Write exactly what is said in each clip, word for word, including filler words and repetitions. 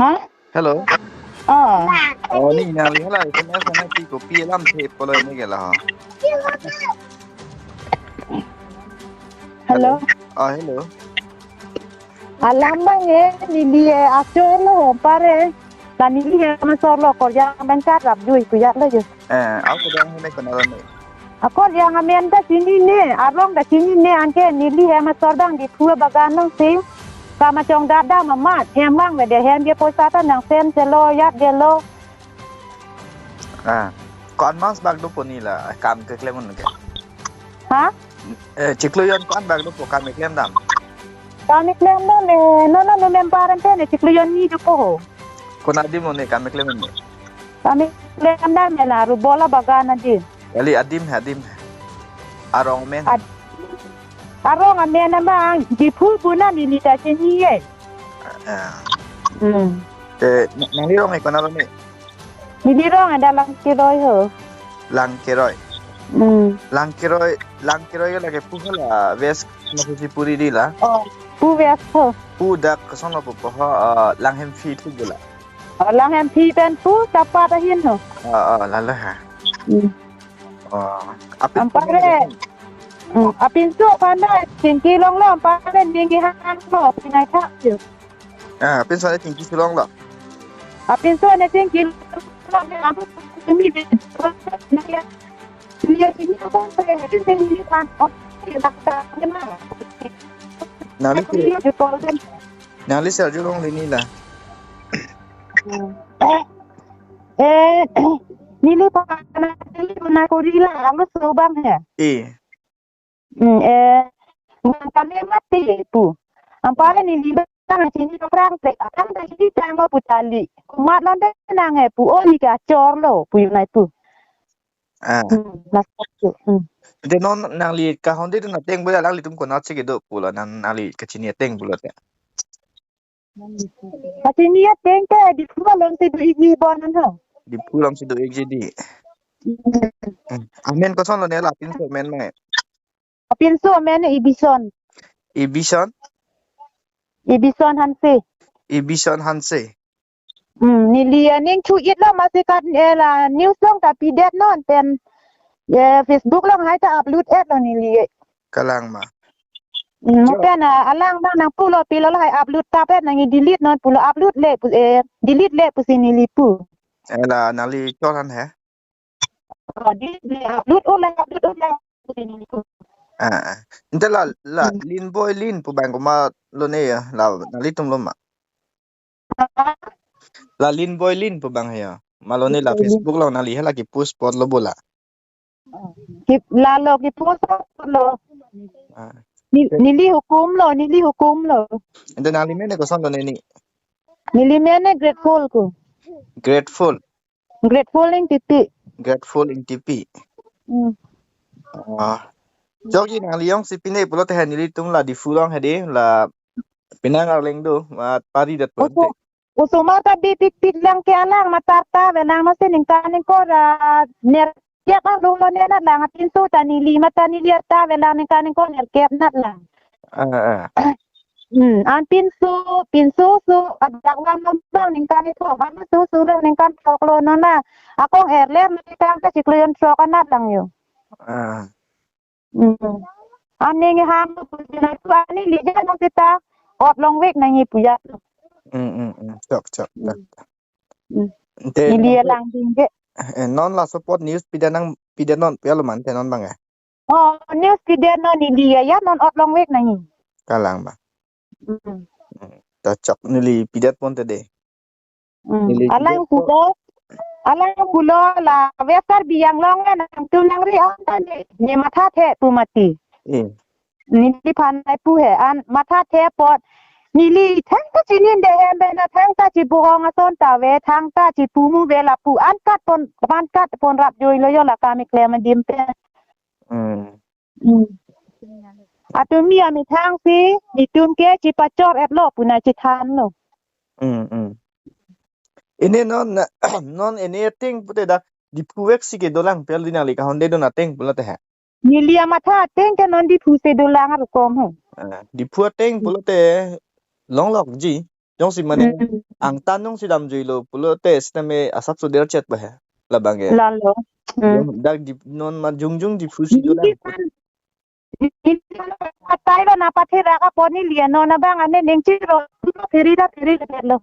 Ha? Hello. Oh. Oh, ni nangli hala S M S nangpi kopi alam the pulo ne ke la ho. Hello. Ah, hello. Alam abang e, neli e, achor lo, pare. La neli hem asor lo, Korjang abang karap jui kuyat lo jo. Eh, ako dang hene kena lo ne. Ako yang amen ta chinine, arong ta chinine, anke neli hem asor abang Diphu abagan nangsi. Kam achong dada mamat, hem lang vede, hem ke poisa ta nang sen chelo, yat jelo. Ah, ko-an mas bak dopo ne la, kam keklem un ke? Ha? Eh, chiklo jon ko-an bak dopo, kam keklem dam? Kam keklem dam e, non non member ante ne chiklo jon ni dopo ho. Ko-an adim ne kam keklem ne? Kam keklem dam e la, Rubol abagan adim. Kali adim he, adim he. Arong amen. Ad-, arong amen abang, Diphu pu na neli ta chini e. Ah. Hmm. Eh, n-, nangli rong e kona lo ne? Neli rong ada Langkeroi ho. Langkeroi. Hmm. Langkeroi, Langkeroi lake pu hala West Mosisipuri di la? Oh, pu West ho. Pu dak koson lo pu ho, ah, Langhemphi thu bula. Oh, Langhemphi pen pu Chapat ahin ho. Ah, ah, lalo ha. Hmm. Oh, apin anpar le. Hmm, apinso aphan ta chingki longlo, anpar le ning kehang lo, pinai thak yo. Ah, apinso le chingki si longlo. Apinso le chingki longlo, anpar le mi de. Ni ya, ni ya, ni ya, ni ya, ni ya, ni ya, ni ya, Nangli ke, nangli si arjulong le ne la. Hmm. Eh, eh, neli pana, neli pana kori la, alo so abang he. Eh. Hmm, eh, nang kami mati pu. Anpar le neli abang chini ke prang te, akam ta chini tang lo pu tali. Komat lo de nang e pu, oh, ne ke achor lo pu yu nai pu. Ah. Hmm, la satu. Hmm. Te non nangli kahonde dun ateng bula alanglitum konat si kedo pulo, nang nangli kachini ateng pulote? Kachini ateng te Diphu along si do-ikji bon non ho. Diphu along si do-ikji di. Hmm. Hmm. Amen koson lo ne la, apinso amen ma? Apinso amen Ibison. Ibison? Ibison Hanse. Ibison Hanse. Hmm, neli aning chu-it lo, masi kat, eh, la news along ta pidet non pen, eh, Facebook along hai ta upload et lo neli. Kalang ma. Hmm, jo. Pen, ah, alang abang nangpulo, pilo lahai upload tap et, nang delete non pulo, upload le pu, eh, delete le pusi neli pu. Eh, la nangli chor han he? Oh, delete le, upload ulang, upload ulang pusi neli pu. Ah, ah. Ante la, la, hmm, Linboi Lin pu abang komat lo ne ya, la nanglitum lo ma? La Linboi Lin pu abang he ya. Malo ne la Linboi Lin. Facebook along nangli hala ke-post apot lo bula. Ke, lalo ke-post apot lo. Ah. Ni, neli Hukum lo, neli Hukum lo. Ante nangli men ne koson lo ne ni? Neli men ne Grateful ko. Grateful. Grateful Ingtipi. Grateful Ingtipi. Hmm. Ah. Jokji nangli jongsi pine pulote he nelitum la Diphu along he di la penang arleng do, mat pari det pon te. Oso, osomar ta bipik pik lang ke alang matar ta avelang, masi ningkan ingkoi ra nerkep along lo ne nat lang, apinso ta neli mata neli ta avelang ningkan ingkoi nerkep nat lang. Ah, ah. Hmm, an pinso, pinso so, adak lang abang ningkan ingkoi, an so so lang ningkan throk lo non na. Akong erler ningkan ta chiklo jon throk anat lang yo. Ah. Hmm. Aning ham pu nai pu, ani lija nang seta ot longvek nangji pu ya. Hmm, hmm, hmm. Chok, chok, chok. Hmm. Hmm. Te neli non alang ding ke. Eh, non laso apot news pidet nang, pidet non pu ya lo mante non abang eh. Oh, news pidet non neli ya, ya non ot longvek nangji. Kalang abang. Hmm. Hmm. Ta chok neli pidet pon te de. Hmm. Neli alang pidet pon. Pulo, alang pulo la West Karbi Anglong nangtum nangri-ong ta ne, ne mathathe pu mati. Hmm. Neliphan nai pu he, an mathathe apot. Neli thangta chinin de hem bena thangta chibuhong ason ta ave, thangta chipumu ave lapu. An kat pon, an kat pon rap joi lo yo la kam keklem adim pen. Hmm. Hmm. Atumi amethang si, netum ke chipachor et lo, pu nai chethan lo. Hmm, hmm. Ini non, non ini ateng pute dak Diphu vek si kedolang, pia lo di nangli kahonde dun ateng pulote he. Neli amatha ateng ke non Diphu si dolang arukom he. Ah, Diphu ateng pulote longlokji. Jongsi mane, hmm, angtan jongsi damjuilo pulote sitame asapso derchet ba he. Labang ke. Lalo. Hmm. Jong dak di non ma jongjong Diphu si do. Neli nang. Pan, neli pan apatai lo na pathe raka pon neli, non abang ane ningchiro phiri ta phiri lo.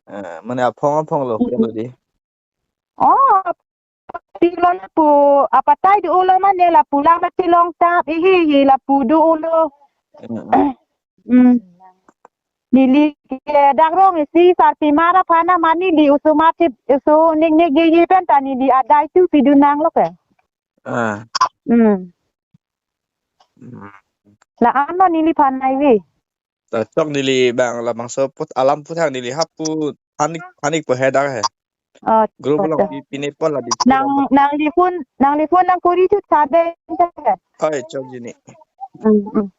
Ah, mane aphong aphong lo, hmm, kelo di. Oh, tilo lapu apatai do-olo mane lapu lang mati long tap ihi hi lapu do-olo. Mm, mm. Mm. Neli ke dak rong isi sarpimar aphan na mane neli oso mati oso ning ning ye ye pen ta neli adai tu pidu nanglo ke. Ah. Mm. Mm. La-an lo neliphan nai ve. Ta chok neli bang labangso put alam puthak neli hapu hanik hanik po he dak he. Oh, group along pi pine pon la di. Nang, nang lifun, nang lifun nang kuri chut sabe. Oi, chok jini. Mm, mm.